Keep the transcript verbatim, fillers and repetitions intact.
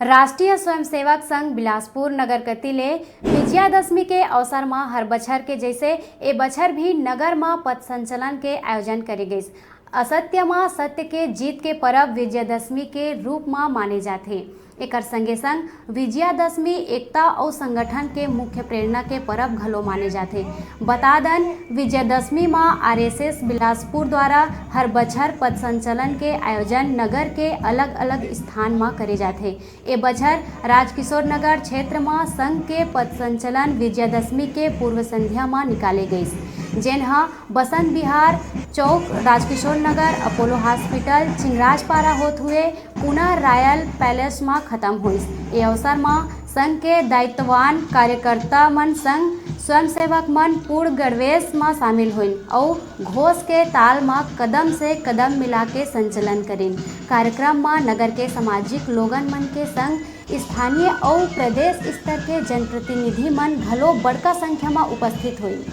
राष्ट्रीय स्वयंसेवक संघ बिलासपुर नगर कति ले विजयादशमी के अवसर म हर बछर के जैसे ए बछर भी नगर म पथ संचलन के आयोजन करे गइस। असत्य म सत्य के जीत के परब विजयादशमी के रूप म माने जाथे। एकर संगे संग विजयादशमी एकता अउ संगठन के मुख्य प्रेरणा के परब घलो माने जाथे। बता दन, विजयादशमी म आरएसएस बिलासपुर द्वारा हर बछर पथ संचलन के आयोजन नगर के अलग-अलग स्थान म करे जाथे। ए बछर राजकिशोर नगर क्षेत्र म संघ के पथ संचलन विजयादशमी के पूर्व संध्या म निकाले गइस, जेन ह बसंत विहार चौक, राजकिशोर नगर, अपोलो हॉस्पिटल, चिंगराजपारा होत हुए पुनः रॉयल पैलेस म खत्म होइस। ए अवसर म संघ के दायित्ववान कार्यकर्ता मन संग स्वयंसेवक मन पूर्ण गणवेश म शामिल होइन अउ घोष के ताल म कदम से कदम मिला के संचलन करिन। कार्यक्रम म नगर के सामाजिक लोगन मन के संग स्थानीय अउ प्रदेश स्तर के जनप्रतिनिधि मन घलो बड़का संख्या म उपस्थित होइन।